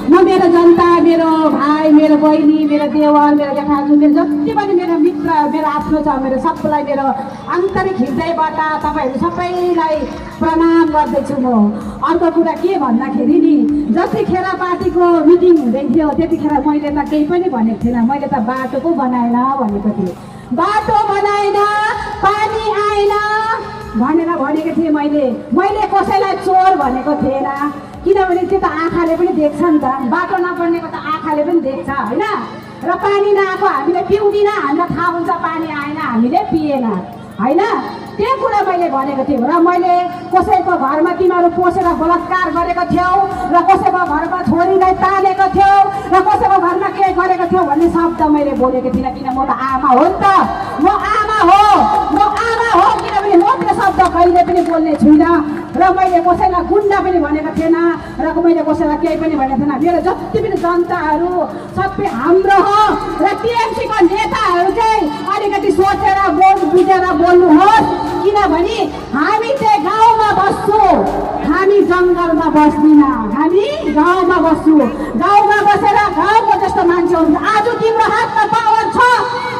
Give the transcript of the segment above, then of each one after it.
म मेरो जनता, मेरो भाइ, मेरो बहिनी, मेरो देवर, मेरो जेठाजु, मेरो जति पनि मेरो मित्र, मेरो आफ्नो छ, मेरो सबैलाई मेरो आन्तरिक हृदयबाट तपाईँहरू सबैलाई प्रणाम गर्दैछु म। अर्को कुरा के भन्दाखेरि नि, जतिखेर पार्टीको मिटिङ हुँदै थियो त्यतिखेर मैले त केही पनि भनेको थिइनँ। मैले त बाटो पो बनाएन भनेको थिएँ। बाटो बनाएन, पानी आएन भनेर भनेको थिएँ। मैले कसैलाई चोर भनेको थिएन, किनभने त्यो त आँखाले पनि देख्छ नि त। बाटो नबनेको त आँखाले पनि देख्छ होइन। र पानी नआएको हामीले पिउँदिन, हामीलाई थाहा हुन्छ पानी आएन, हामीले पिएन होइन। त्यो कुरा मैले भनेको थिएँ। र मैले कसैको घरमा तिमीहरू पसेर बलात्कार गरेको थियौ, र कसैको घरमा छोरीलाई तानेको थियौ, र कसैको घरमा के गरेको थियौ भन्ने शब्द मैले बोलेको थिइनँ। किन म त आमा हो नि त, म आमा हो, किनभने म त्यो शब्द कहिले पनि बोल्ने छुइनँ। र मैले कसैलाई गुन्डा पनि भनेको थिएन, र मैले कसैलाई केही पनि भनेको थिएन। मेरो जति पनि जनताहरू सबै हाम्रो हो। र टिएमसीको नेताहरू चाहिँ अलिकति सोचेर बुझेर बोल्नुहोस्, किनभने हामी चाहिँ गाउँमा बस्छौँ, हामी जङ्गलमा बस्दिनँ, हामी गाउँमा बस्छौँ। गाउँमा बसेर गाउँको जस्तो मान्छे हुन्छ। आज तिम्रो हातमा पावर छ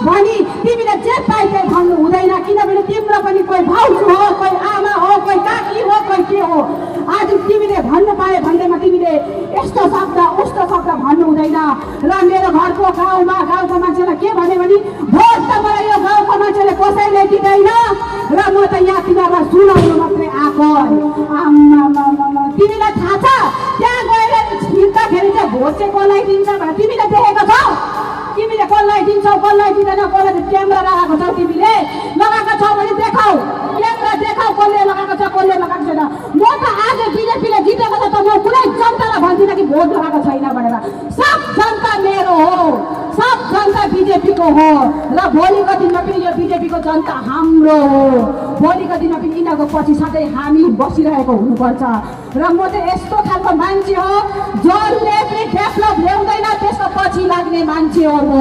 भनी तिमीले जे पाइ त्यही भन्नु हुँदैन, किनभने तिम्रो पनि कोही भाउजू हो, कोही आमा हो, कोही काकी हो, कोही के हो। आज तिमीले भन्नु पाए भन्दैमा तिमीले यस्तो शब्द उस्तो शब्द भन्नु हुँदैन। र मेरो घरको गाउँको मान्छेलाई के भन्यो भने भोट त मलाई यो गाउँको मान्छेले कसैले दिँदैन, र म त यहाँ तिमीहरूलाई सुनाउनु मात्रै आएको। तिमीलाई थाहा छ त्यहाँ गएर हिँड्दाखेरि चाहिँ भोट चाहिँ कसलाई दिन्छ भनेर तिमीले देखेको छौ? तिमीले कसलाई दिन्छौ, कसलाई दिँदैन, कसलाई क्यामेरा लगाएको छौ? तिमीले लगाएको छौ भने देखाऊ, क्यामेरा देखाऊ कसले लगाएको छ, कसले लगाएको छैन। म त आज बिजेपीले जितेको छ त म कुनै जनतालाई भन्दिनँ कि भोट लगाएको छैन भनेर। सब जनता मेरो हो, सब जनता बिजेपीको हो, र भोलिको दिनमा पनि यो बिजेपीको जनता हाम्रो हो। भोलिको दिनमा पनि यिनीहरूको पछि सधैँ हामी बसिरहेको हुनुपर्छ। र म चाहिँ यस्तो खालको मान्छे हो जसले पनि डेभलप ल्याउँदैन त्यसको पछि लाग्ने मान्छे हो म।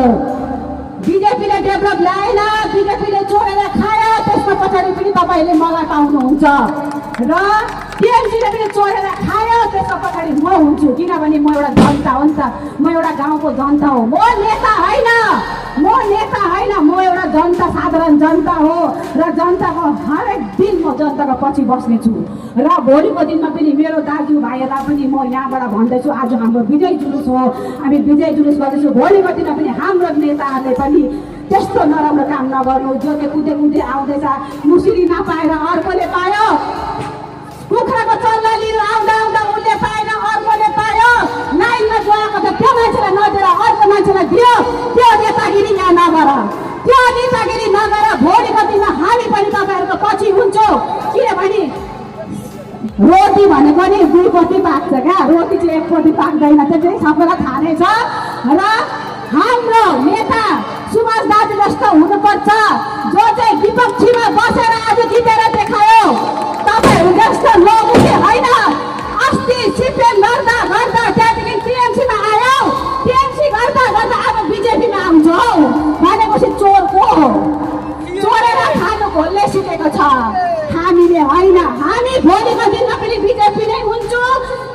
बिजेपीले डेभलप ल्याएन, बिजेपीले चोरेर खायो, त्यसको पछाडि पनि तपाईँले मलाई पाउनुहुन्छ। र टिएमसीले पनि चोरेर खायो, त्यसको पछाडि म हुन्छु, किनभने म एउटा जनता हो नि त। म एउटा गाउँको जनता हो, म नेता होइन, म एउटा जनता, साधारण जनता हो। र जनताको हरेक दिन म जनताको पछि बस्नेछु। र भोलिको दिनमा पनि मेरो दाजुभाइहरूलाई पनि म यहाँबाट भन्दैछु, आज हाम्रो विजय जुलुस हो, हामी विजय जुलुस गर्दैछौँ। भोलिको दिनमा पनि हाम्रो नेताहरूले पनि त्यस्तो नराम्रो काम नगर्नु। जो चाहिँ कुदे आउँदैछ, मुसुरी नपाएर अर्कोले पायो, कुखुराको चल्ला लिएर आउँदा उसले पाएन, अर्कोले पायो, लाइनमा गएको त त्यो मान्छेलाई नदिएर अर्को मान्छेलाई दियो। त्यो नेतागिरी यहाँ नगर, त्यो नेतागिरी नगर। भोलिको दिनमा हामी पनि तपाईँहरूको पछि हुन्छौँ, किनभने रोटी भनेको नि दुईपट्टि पाक्छ क्या, रोटी चाहिँ एकपट्टि पाक्दैन, त्यो चाहिँ सबैलाई थाहा नै छ। र हाम्रो नेता सुभाष दाजु जस्तो हुनुपर्छ, जो चाहिँ विपक्षीमा बसेर आज जितेर देखायो। तपाईँहरू जस्तो लोगो चाहिँ होइन। अस्ति सिपिएम गर्दा त्यहाँदेखि टिएमसीमा आयो, टिएमसी गर्दा अब बिजेपीमा आउँछ हौ भनेपछि चोर को हो? चोरेर खानु खोल्ने सिकेको छ, हामीले होइन। हामी भोलिको दिनमा पनि बिजेपी नै हुन्छु,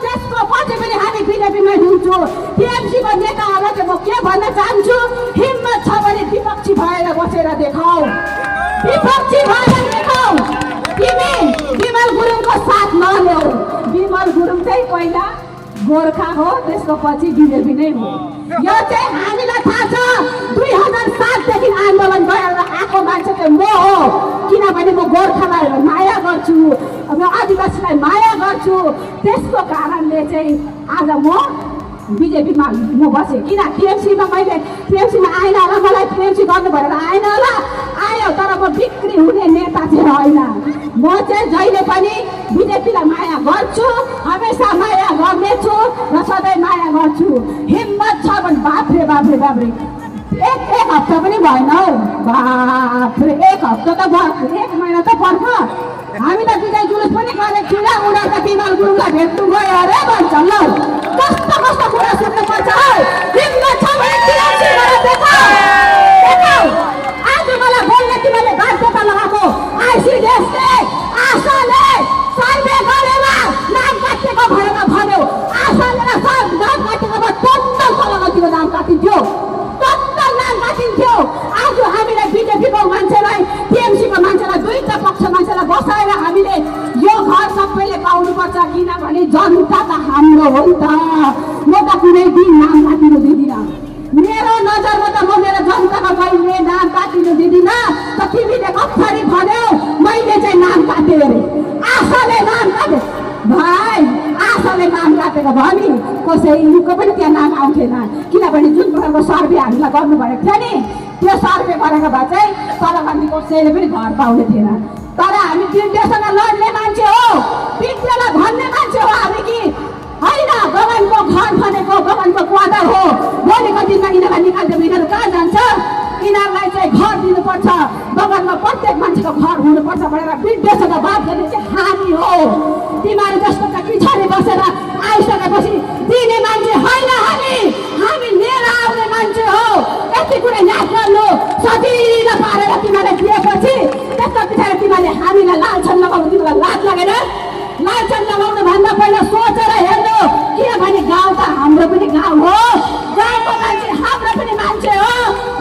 त्यसको पछि पनि हामी बिजेपीमै हुन्छु। टिएमसीको नेताहरूलाई चाहिँ म के भन्न चाहन्छु, हिम्मत छ भने विपक्षी भएर बसेर देखाऊ, विपक्षी भएर देखाऊ। तिमी विमल गुरुङको साथ नल्याऊ। विमल गुरुङ चाहिँ पहिला गोर्खा हो, त्यसको पछि बिजेपी नै हो। यो चाहिँ हामीलाई थाहा छ। 2007 देखि आन्दोलन गरेर आएको मान्छे चाहिँ म हो, किनभने म गोर्खालाई माया गर्छु, म आदिवासीलाई माया गर्छु। त्यसको कारणले चाहिँ आज म बिजेपीमा म बसेँ। किन टिएमसीमा मैले टिएमसीमा आएन होला, मलाई टिएमसी गर्नु भनेर आएन होला, आयो, तर म बिक्री हुने नेता चाहिँ होइन। म चाहिँ जहिले पनि बिजेपीलाई माया गर्छु, हमेसा माया गर्नेछु र सधैँ माया गर्छु। हिम्मत छ भने बाफ्रे एक हप्ता पनि भएन हौ, बाफ्रे एक हप्ता त भयो, एक महिना त पर्छ। हामी त विजय जुलुस पनि गरेको थियौँ, उनीहरू त विमल गुरुङलाई भेट्नु गयो अरे भन्छ। ल कस्तो कुरा सुन्नुपर्छ है। हिम्मत छ भने टिएमसीबाट देखाऊ। आज मलाई बोल्ने तिमीले बाध्यता लगाएको आइसिडिएसले, आशाले सर्वे गरेर नाम काटेको भनेर भन्यो। आशाले नाम काटेको कसैको पनि त्यहाँ नाम आउँथेन, किनभने जुन प्रकारको सर्वे हामीलाई गर्नुभएको थियो नि त्यो सर्वे गरेको भए चाहिँ तलबन्दी कसैले पनि घर पाउने थिएन। तर हामी विद्यासँग लड्ने मान्छे हो, विद्यालाई भन्ने मान्छे हो हामी कि होइन। गगनको घर भनेको गगनको क्वार्टर हो। भोलिको दिनमा यिनीहरूलाई निकालिदियो यिनीहरू कहाँ जान्छ? यिनीहरूलाई चाहिँ घर दिनुपर्छ, बगानमा प्रत्येक मान्छेको घर हुनुपर्छ भनेर विद्यासँग बात गर्ने चाहिँ हामी हो। तिमीहरू जस्तो त पछाडि बसेर आइसकेपछि दिने मान्छे होइन हामी लिएर आउने मान्छे हो। यति कुरा याद गर्नु। सजिलो पारेर तिमीहरूले दिएपछि त्यसको पछाडि तिमीहरूले हामीलाई लालछन लगाउनु तिमीलाई लाज लागेन? लालछन लगाउनु भन्दा पहिला सोचेर हेर्नु, किनभने गाउँ त हाम्रो पनि गाउँ हो, गाउँको मान्छे हाम्रो पनि मान्छे हो।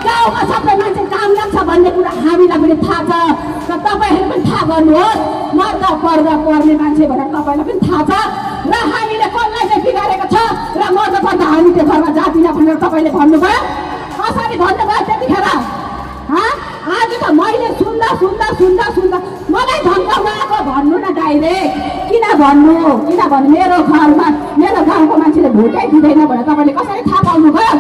गाउँमा सबै मान्छे काम लाग्छ भन्ने कुरा हामीलाई पनि थाहा छ र तपाईँहरू पनि थाहा गर्नुहोस्। मर्दा पर्दा पर्ने मान्छे भनेर तपाईँलाई पनि थाहा छ र हामीले कसलाई चाहिँ बिगारेको छ र मर्दा पर्दा हामी त्यो घरमा जाँदिनँ भनेर तपाईँले भन्नुभयो, कसरी भन्नुभयो त्यतिखेर? आज त मैले सुन्दा मलाई धम्काउन आएको भन्नु न डाइरेक्ट। किन भन्नु? किनभने मेरो घरमा मेरो गाउँको मान्छेले भोटै दिँदैन भनेर तपाईँले कसरी थाहा पाउनुभयो?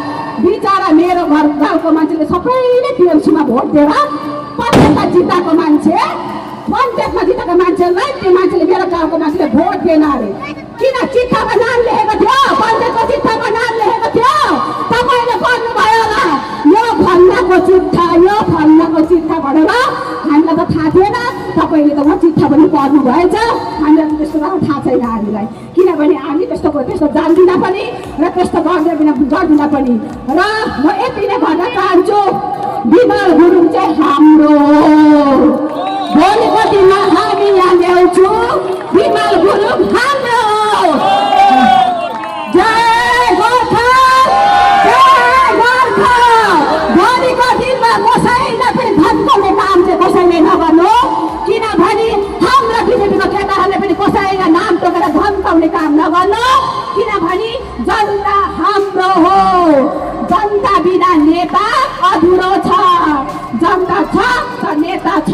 बिचरा मेरो घर गाउँको मान्छेले सबैले टिएमसीमा भोट दिएर पञ्चायतमा जिताएको मान्छेलाई त्यो मान्छेले मेरो गाउँको मान्छेले भोट दिएन अरे। किन? चिट्ठामा नाम लेखेको थियो, पञ्चायतको चिट्ठामा नाम लेखेको थियो। तपाईँले भन्नुभयो होला यो फल्नाको चिट्ठा भनेर। हामीलाई त थाहा थिएन, तपाईँले त उहाँ चिट्ठा पनि पढ्नु भएछ। हामीलाई त त्यस्तो थाहा छैन हामीलाई, किनभने हामी त्यस्तो जान्दिनँ पनि र त्यस्तो गर्दिनँ पनि। र म यति नै भन्न चाहन्छु, विमल गुरुङ चाहिँ हाम्रो भोलिको दिनमा हामी यहाँ ल्याउँछु। विमल गुरुङ हाम्रो। जय गोर्खा, जय गोर्खा। भोलिको दिनमा कसैलाई पनि धम्काउने काम चाहिँ कसैले नगर्नु, किनभने हाम्रो बिजेपीको केटाहरूले पनि कसैलाई नाम तोकेर धम्काउने काम नगर्नु, किनभने जनता हाम्रो हो। जनता बिना नेता अधुरो छ, जनता छ त नेता छ।